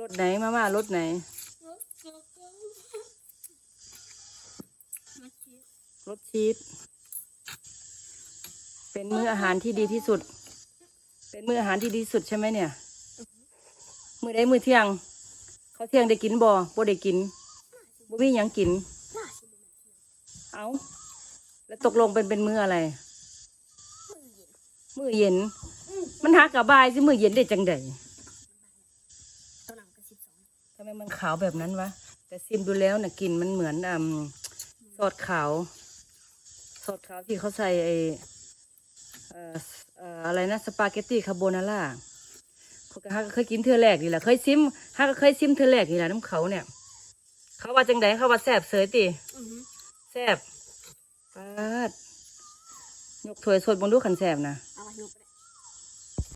ລົດໃດ? ມາມ່າລົດໃດ? ລົດຊີສ. ເປັນມື້ອາຫານທີ່ດີທີ່ສຸດ ເປັນມື້ອາຫານທີ່ດີທີ່ສຸດໃຊ່ໄໝເນ່ຍ? ມື້ໃດ? ມື້ທ່ຽງ. ເຂົ້າທ່ຽງໄດ້ກິນບໍ່? ບໍ່ໄດ້ກິນ. ບໍ່ມີຫຍັງກິນ. ເອົ້າ ແລ້ວຕົກລົງເປັນ ເປັນມື້ອະໄລ? ມື້ເຢັນ. ມັນຫາກະບ່າຍຊິ ມື້ເຢັນໄດ້ຈັ່ງໃດ? ທຳໄມມັນຂາວແບບນັ້ນວະ? ແຕ່ຊີມດູແລ້ວນະ ກິ່ນມັນເໝືອນ ອາ ຊອດຂາວ ຊອດຂາວທີ່ເຂົາໃສ່ໄອ້ ເອີ ເອີ ອະໄລນະ ສະປາເກັດຕີຄາໂບນາຣາ. ຂ້ອຍກໍຫາກໍເຄີຍກິນເທື່ອແລກນີ້ລະ ເຄີຍຊີມ ຫາກໍເຄີຍຊີມເທື່ອແລກນີ້ລະນຳເຂົາເນ່ຍ. ເຂົາວ່າຈັ່ງໃດ? ເຂົາວ່າແຊບເສີຍຕິ? ອືຮຶ ແຊບ. ປາດ ຍົກຖ້ວຍສົດເບິ່ງດູ ຄັນແຊບນະ.